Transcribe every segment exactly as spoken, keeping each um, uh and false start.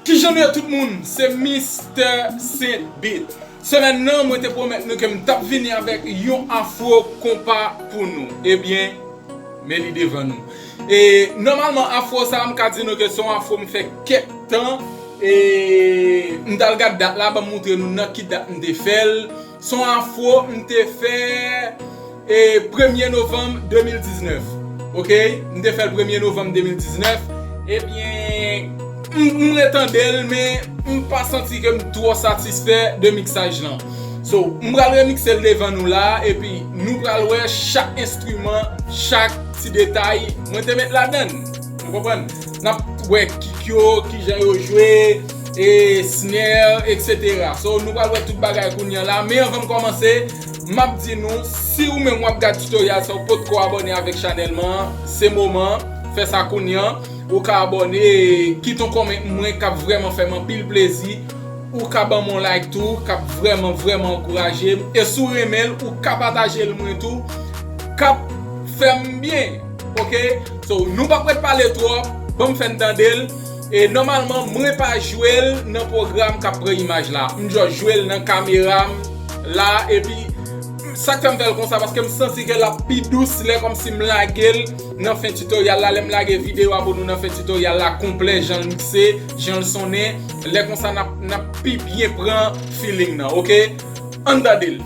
Kijan nou ye tout moun? Se Mister Saint Beat. Semèn nan, mwen te pwomèt nou ke m t ap vini avèk yon afro konpa pou nou. Ebyen, men li devan nou. E nòmalman, afro sa a, m ka di nou ke se yon afro m fè kèk tan. E m t al gad dat la, ban m montre nou nan ki dat m te fè l. Se yon afro m te fè e premye novanm de mil diznèf. Oke? M te fè l premye novanm de mil diznèf. Ebyen, m, m retande l, men m pa santi ke m twò satisfè de miksaj lan. So, m pral remikse l devan nou la, epi nou pral wè chak enstriman, chak ti detay mwen te met ladan l. Nou konprann? N ap wè kick yo, kijan yo jwe, e snare, et cetera. So, nou pral wè tout bagay kounye a la. Men anvan m kòmanse, m ap di nou, si ou menm w ap gad tutorial sa, ou potko abòne avèk chanèl mwen, se moman, fè sa kounye a. Ou ka abòne, kite yon kòmantè mwen k ap vrèman fè m anpil plezi. Ou ka ban m yon like tou, k ap vrèman, vrèman ankouraje m. E si w renmen l, ou ka pataje l mwen tou, k ap fè m byen. Oke? So, nou p ap ret pale twòp, ban m fè n tande l. E nòmalman, mwen pa jwe l nan pwogram k ap pran imaj la. M just jwe l nan kamera m la, epi sa k fè m fè l konsa, paske m santi ke l ap pi dous lè kòmsi m lage l nan fen tutorial la, lè m lage videyo a pou nou nan fen tutorial la, konplè, jan l mikse, jan l sonnen. Lè konsa, n ap, n ap pi byen pran feeling nan, oke? Ann tande l.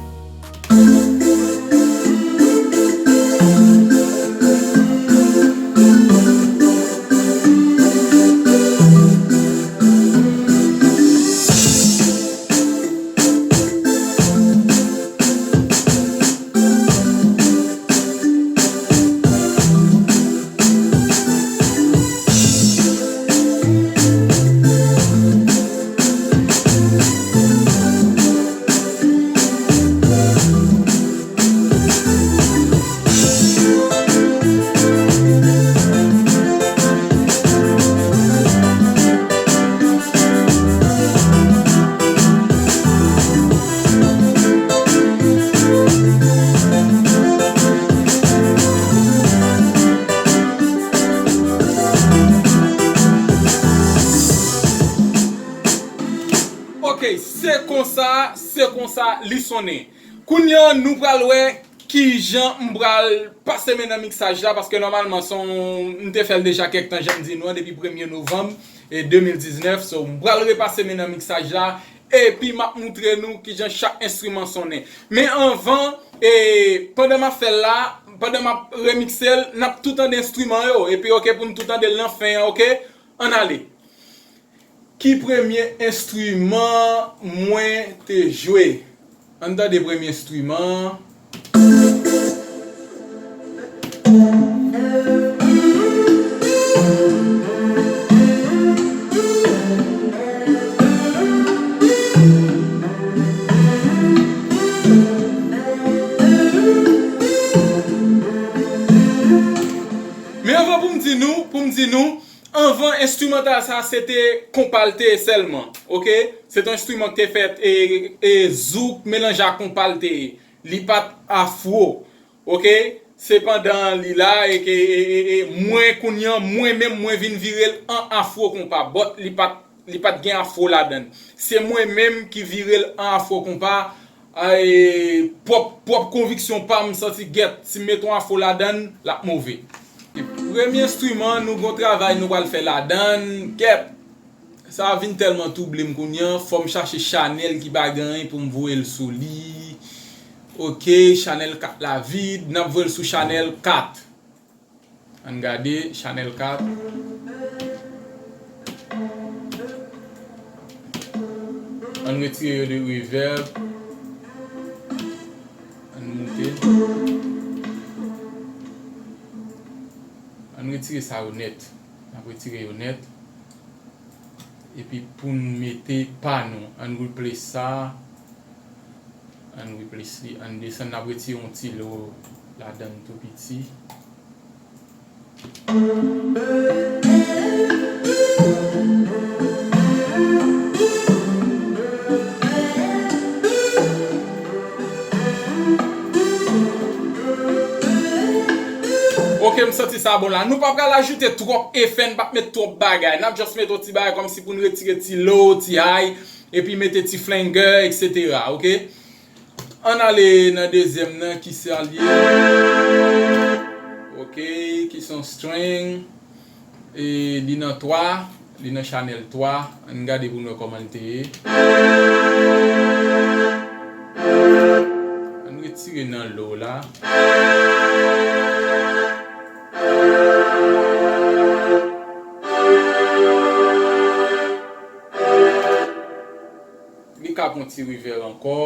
Ok, se konsa, se konsa li sonnen. Kounye a, nou pral wè kijan m pral pase men nan miksaj la, paske nòmalman, se yon, m te fè l deja kèk tan, jan m di nou an, depi premye novanm, e de mil diznèf. So, m pral repase men nan miksaj la, epi m ap montre nou kijan chak enstriman sonnen. Men anvan, e, pandan m ap fè l la, pandan m ap remikse l, n ap tou tande enstriman yo, epi oke pou n tou tande l nan fen an, oke? Ann ale. Ki premye enstriman mwen te jwe? Ann tande premye enstriman an. Men anvan pou m di nou, pou m di nou, anvan enstrimantal sa, se te konpa l te ye sèlman, oke? Se te yon enstriman ki te fèt e, e zouk melanje ak konpa l te ye. Li pa t afro, oke? Sepandan, li la, e ke, e, e, e mwen kounye a, mwen menm, mwen vin vire l an afro konpa. But li pa t, li pa t gen afro ladan l. Se mwen menm ki vire l an afro konpa, e, pwòp, pwòp konviksyon pa m, m santi gèt, si m met yon afro ladan l, l ap move. E premye enstriman, nou gon travay nou pral fè ladan l, gèt. Sa vin tèlman twouble m kounye a, fò m chache chanèl ki pa gen anyen pou m voye l sou li. Oke, chanèl kat la vid, n ap voye l sou chanèl kat. Ann gade, chanèl kat. Ann retire yo de reverb. Ann moute. Ann retire sa yo nèt. N ap retire yo nèt. Epi pou n mete pa nou, ann replace sa. Ann replace li, ann desann, n ap retire yon ti lo ladan l tou piti. Ok, M santi sa bon la. Nou pa pral ajoute twòp efè, n p ap met twòp bagay. N ap just mete yon ti bagay kòmsi pou n retire ti low, ti high, epi mete ti flanger, et cetera, oke? Ann ale nan dezyèm nan ki sa l ye. Oke, ki se yon string. E li nan twa, li nan chanèl twa. Ann gade pou n wè kòman l te ye. Ann retire nan low la. Li ka pran ti reverb ankò.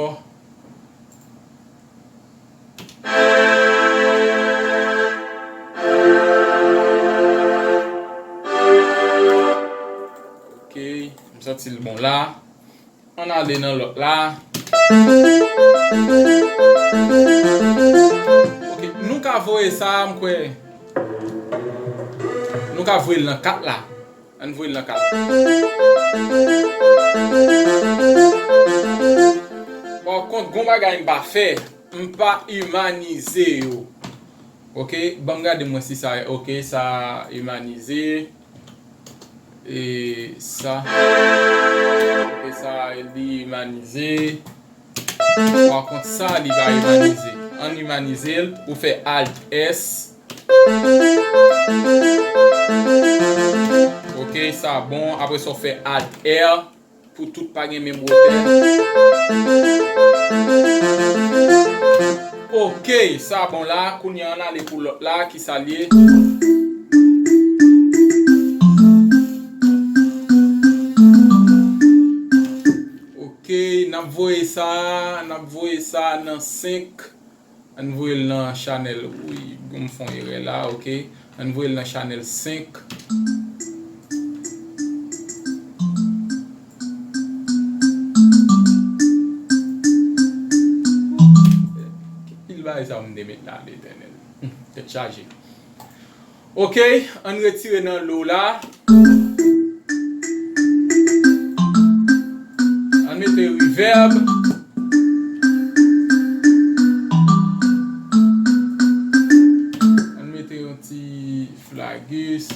Ok, m santi l bon la. Ann ale nan lòt la. Ok, nou ka voye sa, m kwè. Nou ka voye l nan kat la. Ann voye l nan kat. Pa kont, gon bagay m pa fè, m pa imanize yo. Ok, ban m gade mwen si sa, ok, sa imanize. E sa, e sa li imanize. Pa kont, sa li pa imanize. Ann imanize l, ou fè Alt S. Ok, sa bon. Apre sa, w fè Alt R pou tout pa gen menm wotè. Ok, sa bon la. Kounye a, ann ale pou lòt la, ki sa l ye? Ok, n ap voye sa, n ap voye sa nan senk. Ann voye l nan chanèl, wi, m fè yon erè la, ok. Ann voye l nan chanèl senk. Ki pil bagay sa m te met la, Letènèl? Hmm, tèt chaje. Ok, ann retire nan low la. Ann mete reverb. Ann mete yon ti flagus.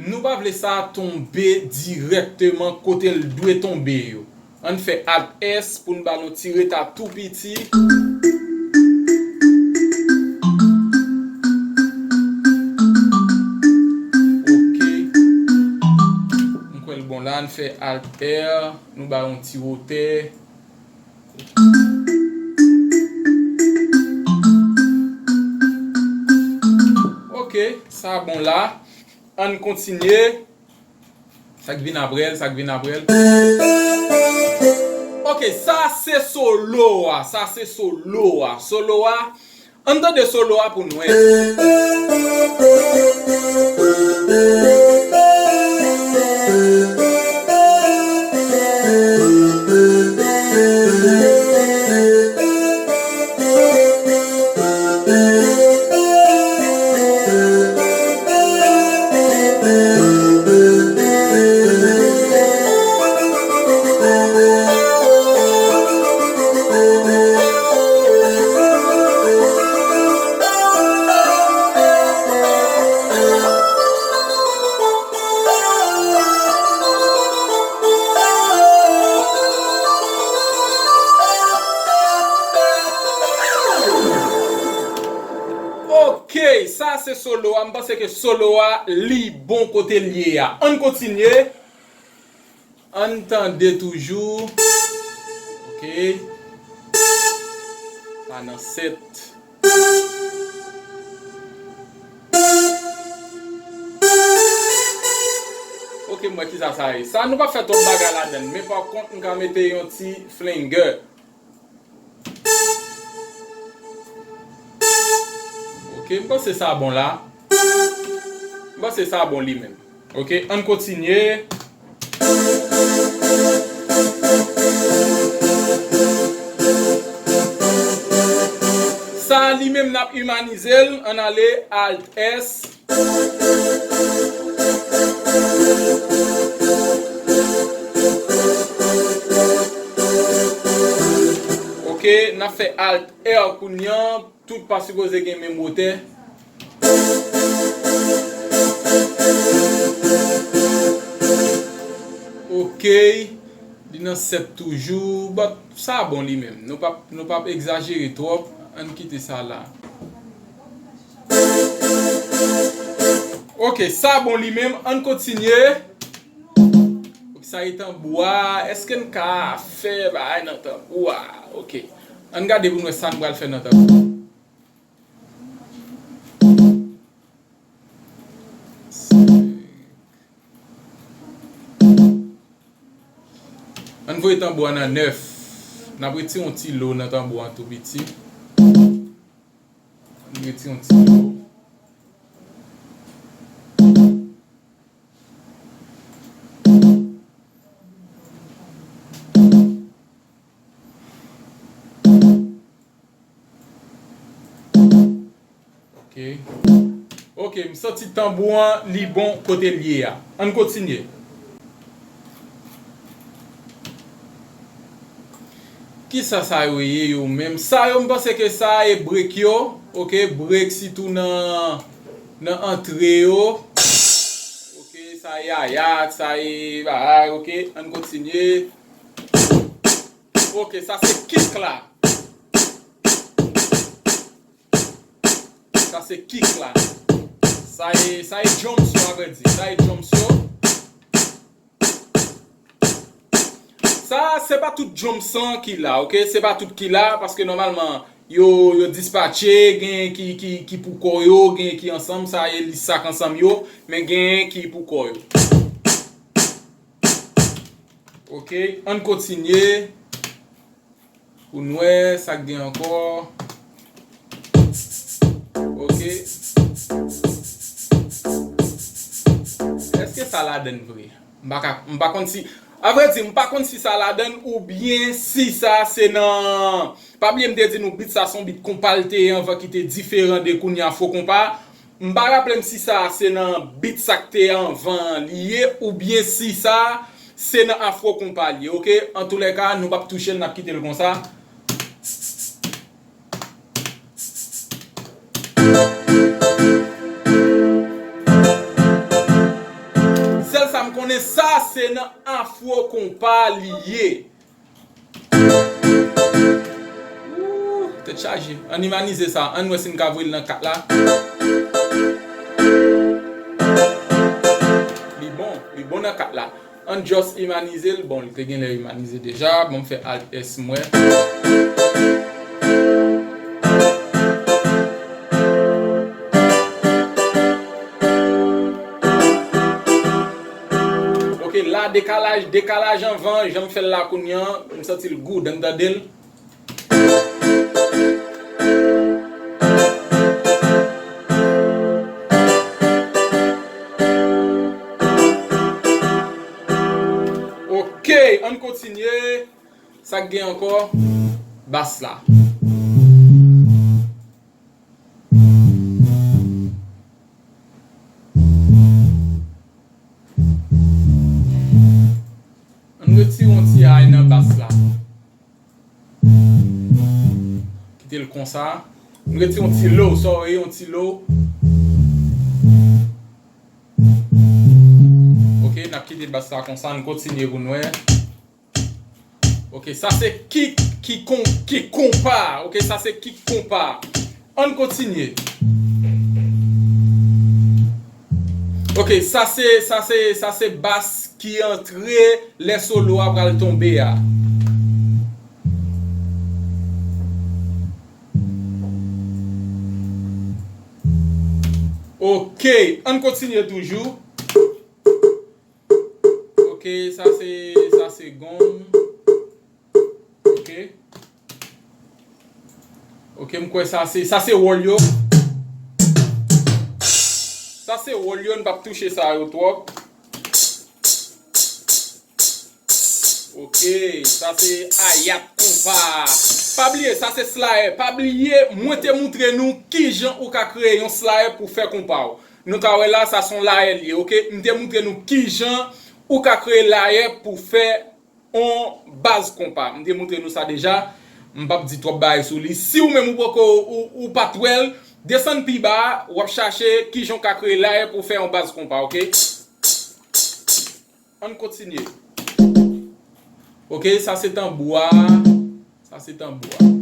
Nou pa vle sa tonbe dirèkteman kote l dwe tonbe yo. Ann fè Alt S pou n ba l yon ti reta tou piti. Ok. M kwè l bon la, ann fè Alt R, nou ba l yon ti wotè. Ok, sa bon la. Ann kontinye. Sa k vin apre l, sa k vin apre l. Ok, sa se solo a, sa se solo a. Solo a, ann tande solo a pou n wè. Ok, sa se solo a. M panse ke solo a, li bon kote l ye a. Ann kontinye. Ann tande toujou. Ok. Pa nan sèt. Ok, m wè kisa sa ye. Sa nou p ap fè twòp bagay ladann, men pa kont, m ka mete yon ti flanger. Ok, m panse sa bon la. M panse sa bon li menm. Ok, ann kontinye. Sa a li menm n ap imanize l, ann ale Alt S. Ok, n ap fè Alt R kounye a. Tout pa sipoze gen menm wotè. Ok, li nan sèt toujou. But sa bon li menm. Nou p ap, nou p ap egzajere twòp. Ann kite sa la. Ok, sa bon li menm. Ann kontinye. Ok, sa e tanbou a. Èske n ka fè bagay nan tanbou a? Ok. Ann gade pou n wè sa n pral fè nan tanbou. Ann voye tanbou a nan nèf. N ap retire yon ti lo nan tanbou an tou piti. Ann retire yon ti lo. Ok. Ok, m santi tanbou an, li bon kote l ye a. Ann kontinye. Kisa sa yo ye yo menm? Sa yo, m panse ke sa e brek yo. Ok, brek sitou nan, nan antre yo. Ok, sa e ayat, sa e bagay. Ok, ann kontinye. Ok, sa se kick la. Sa se kick la. Sa e, sa e drums yo, avrèdi. Sa e drums yo. Sa, se pa tout drums an ki la, ok? Se pa tout ki la, paske nòmalman, yo, yo dispatche, gen ki, ki, ki pou kò yo, gen ki ansanm, sa e lis sa k ansanm yo, men gen ki pou kò yo. Ok, ann kontinye. Pou n wè sa k gen ankò. Ok. Èske sa ladann vre? M pa ka, m pa konn si, avrèdi, m pa konn si sa ladann oubyen si sa se nan, pa bliye m te di nou beat sa se yon beat konpa l te ye anvan ki te diferan de kounye a fo konpa. M pa raple m si sa se nan beat sa k te anvan li ye oubyen si sa se nan afro konpa li ye, ok? Antoulèka, nou p ap touche l, n ap kite l konsa. Sèl sa m konnen, sa se nan afro konpa li ye. Ooh, tèt chaje. Ann imanize sa. Ann wè si n ka voye l nan kat la. Li bon. Li bon nan kat la. Ann just imanize l. Bon, li te genlè imanize deja. Bon, m fè Alt S m wè. Ok, la dekalaj, dekalaj anvan, jan m fè l la kounye a, m santi l good, ann tande l. Ok, ann kontinye. Sa k gen ankò? Bas la. Ann retire yon ti ay nan bas la. Kite l konsa. Ann retire yon ti low, sa w ye, yon ti low. Ok, n ap kite bas la konsa, ann kontinye pou n wè. Ok, sa se kick, ki kon, ki konpa. Ok, sa se kick konpa. Ann kontinye. Ok, sa se, sa se, sa se bas ki antre lè solo a pral tonbe a. Ok, ann kontinye toujou. Ok, sa se, sa se gong. Ok. Ok, m kwè sa se, sa se wòl yo. Sa se wòl yo, n p ap touche sa yo twòp. Ok, sa se ayat konpa. Pa bliye, sa se slayer. Pa bliye, mwen te moutre nou kijan ou ka kreye yon slayer pou fè konpa w. Nou ka wè la, sa se yon layer li ye, ok? M te moutre nou kijan ou ka kreye layer pou fè yon baz konpa. M te moutre nou sa deja. M p ap di twòp bagay sou li. Si ou menm ou poko, ou, ou pa t wè l, desann pi ba a, w ap chache kijan w ka kreye lay pou w fè yon baz konpa, oke? Ann kontinye. Oke, sa se tanbou a. Sa se tanbou a.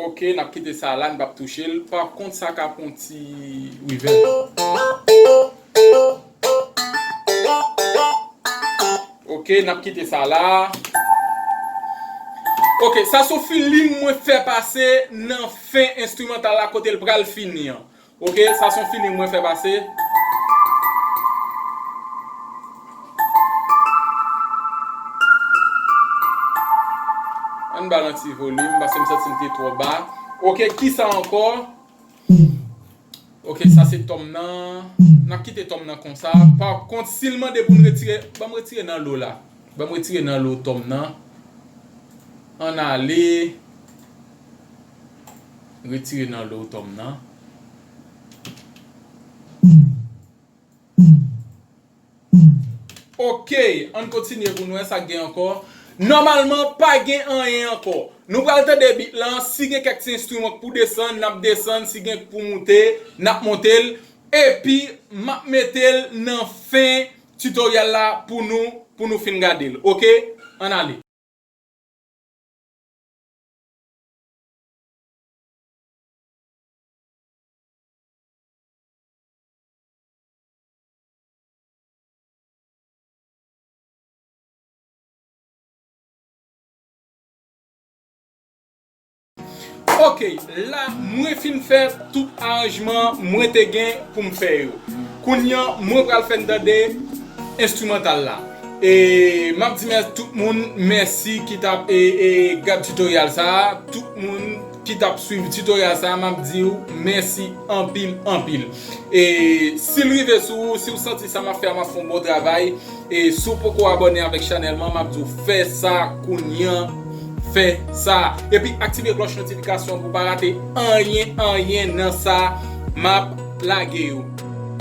Oke, n ap kite sa la, n p ap touche l. Pa kont, sa ka pran ti reverb. Oke, n ap kite sa la. Oke, sa se yon feeling mwen fè pase nan fen enstrimantal la kote l pral fini an. Oke, sa se yon feeling mwen fè pase. Ann ba l yon ti volim, paske m santi l te twò ba. Oke, kisa ankò? Oke, sa se tòm nan. N ap kite tòm nan konsa. Pa kont, si l mande pou n retire, ban m retire nan lo la. Ban m retire nan lo tòm nan. Ann ale. Retire nan lo tòm nan. Oke, ann kontinye pou n wè sa k gen ankò. Nòmalman, pa gen anyen ankò. Nou pral tande bit lan. Si gen kèk ti enstriman k pou desann, n ap desann. Si gen k pou moute, n ap monte l. Epi, m ap mete l nan fen titoryal la pou nou, pou nou fin gade l. Oke? Ann ale. Oke, la mwen fin fè tout aranjman mwen te gen pou m fè yo. Kounye a, mwen pral fè n tande enstrimantal la. E m ap di mè-, tout moun mèsi ki t ap, e, e, gad titoryal sa a. Tout moun ki t ap swiv titoryal sa a, m ap di w mèsi anpil, anpil. E si l rive sou ou, si w santi sa m ap fè a, m ap fè yon bon travay, e si w poko abòne avèk chanèl mwen, m ap di w fè sa kounye a, fè sa. Epi aktive klòch notifikasyon pou w pa rate anyen, anyen nan sa m ap lage yo.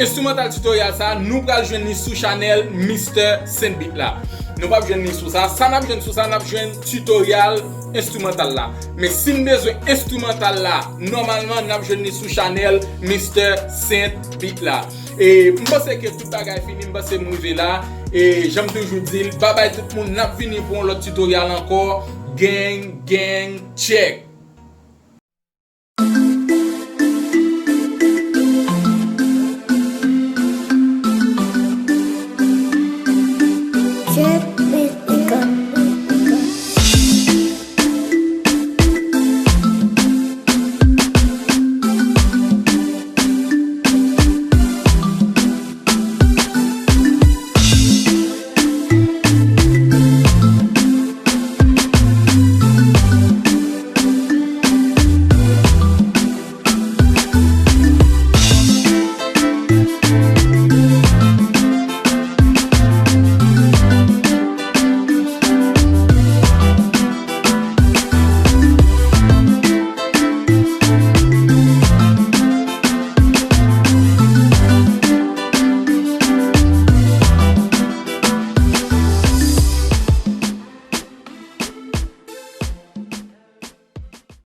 Enstrimantal titoryal sa, nou pral jwenn li sou chanèl Mister Saint Beat la. Nou p ap jwenn li sou sa. Sa n ap jwenn sou sa, n ap jwenn titoryal enstrimantal la. Men si n bezwen enstrimantal la, nòmalman, n ap jwenn li sou chanèl Mister Saint Beat la. E m panse ke tout bagay fini, m panse m rive la. E jan m toujou di l, babay tout moun, n ap vini pou yon lòt titoryal ankò. Gang, gang, check.